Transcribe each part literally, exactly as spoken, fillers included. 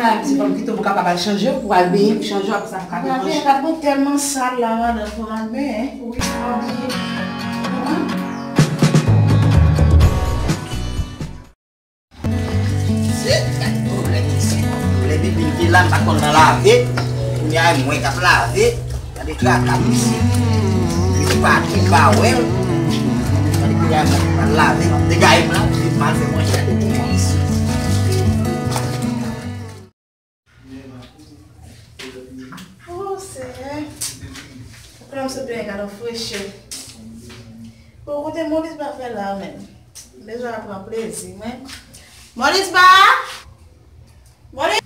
Ala, ti fanm, kite w pou kapab al chanje w, pou al benyen, pou chanje w, apre sa pou kapab manje. Gad bon, tèlman sal la, madanm, pou al benyen. Wi, m anvi. Se, gade pwoblèm isi. Lè pipi l te la, m pa t konn nan lave. Kounye a, e mwen k ap lave. Gade traka m isi. Li pa, li pa wè l. Gade kounye a, m ap lave, m ap degaye m la, m al fè manje a de isi. Oh, Senyè. Pou kòm se byen gade frechè. Pou kote Molis pa fè la menm. Bezwen pran plezi mwen. Molis pa! Molis!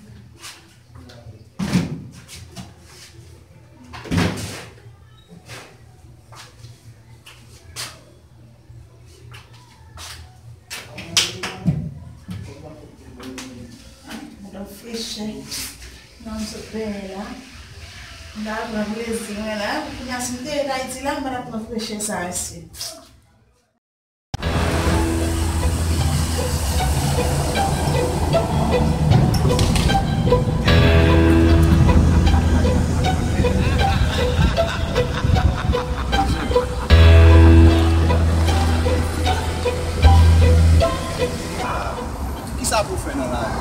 Madan frechè. Nan m sot benyen la. M ta pran plezi mwen la. Kounye a si m te ret Ayiti la, m pa t ap pran frechè sa isi. Kisa pou fè nan lavi?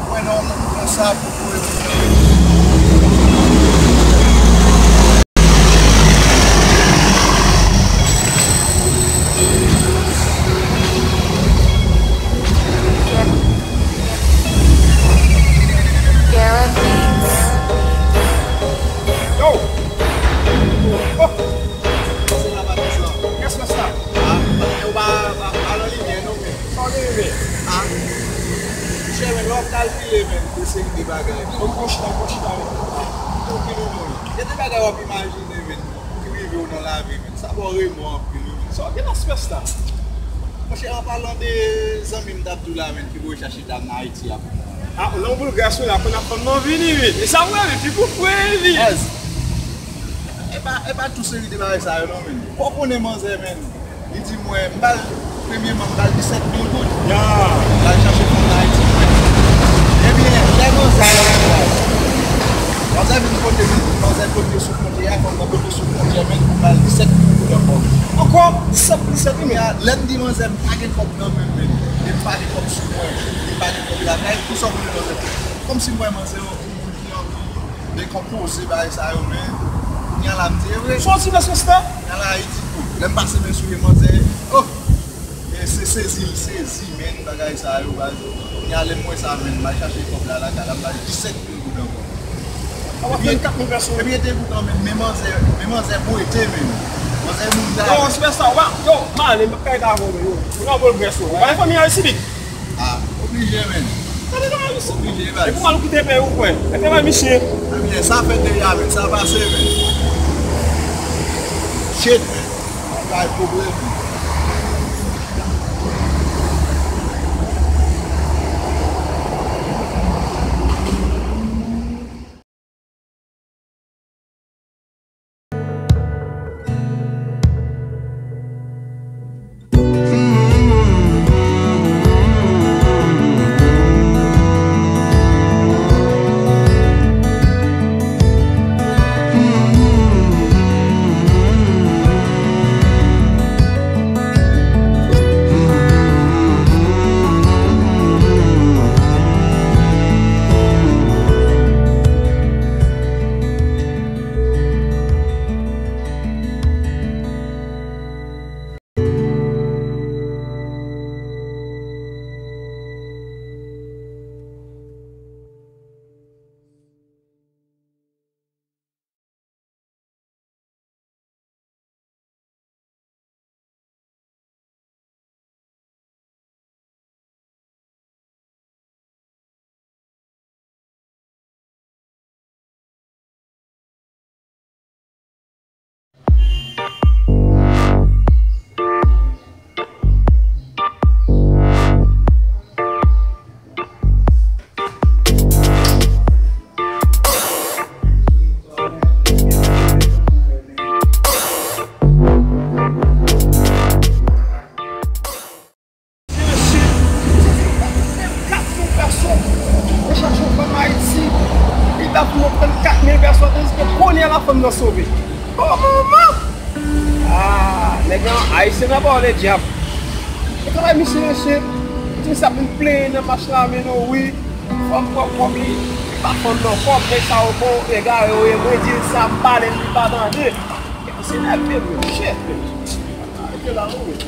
Mwen nan yon moun konsa pou kouri pou mwen. Yo! Oh! Kès la sa? Ah, yo pa, pa, pa nan limyè non, men. Sa w genyen, men? Ah. Monchè, men, lè w ap kalkile, men, de seri de bagay. Bon, bon chita, bon chita, men. Ah, tout ki nou moun. Gen de bagay w ap imajine, men, ki rive w nan lavi, men. Sa ba w remò anpil, wi, men. Sa w gen nan espès la? Monchè, an palan de zanmi m t ap di w la, men, ki voye chache dam nan Ayiti a pou mwen. Ah, nan boul gras, wi, la, konn ap fanm nan vini, wi. E sa vre, wi, pi pou fre, wi. Baz. E pa, e pa tout seri de bagay sa yo non, men. Fò w konnen manzè, men. Li di mwen, m ba l, premyeman, m ba l disèt mil goud. Ya. L al chache fanm nan Ayiti pou mwen. Ebyen, lè manzè, manzè vin kote m, manzè bloke sou fwontyè a, fanm nan bloke sou fwontyè, men, m ba l disèt mil goud ankò. Ankò? Disèt mil, disèt mil. Kounye a, lè m di manzè, m pa gen kòb nan men m, men. E m pa gen kòb sou mwen. E m pa gen kòb lakay. Pou sa w konnen manzè. Kòmsi m wè manzè yo. Dekonpoze bagay sa yo, men kounye a la m di, e vre. Sou ti mesye stan. Kounye a la, li di, oh, lè m pase men sou li, manzè, oh, e se sezi l sezi, men, bagay sa yo, baz. Kounye a, lè m wè sa, men, m al chache kòb la, lakay la, m ba l disèt mil goud ankò. Epi, epi, e degoutan, men, men manzè, men manzè bwete, men. Manzè moun ta. Yo, se sa, wa, yo, m ale, m p ap ka rete avè w, yo. Ou nan bòl grès, yo. Ou pa gen fanmi an Ayiti, big? Ah, oblije, men. Tande nan Ayiti. Oblije, baz. E pou mal ou kite peyi ou, kwè. E travay misye. Ebyen, sa fèt deja, men. Sa pase, men. Shit, men. Bagay pwoblèm. Nan sove. Oh manman! Ah, nèg lan ayisyen nan ba w le dyab. E travay misye mesye. Ti sa vin plenyen nan mach la men non wi. Fanm pran kòb li. Li pa fanm nan kòb men sa yo bon egare yo ye mwen di l sa m pale l li pa tande. Se nèg men mwen chèf men. Arete la non men.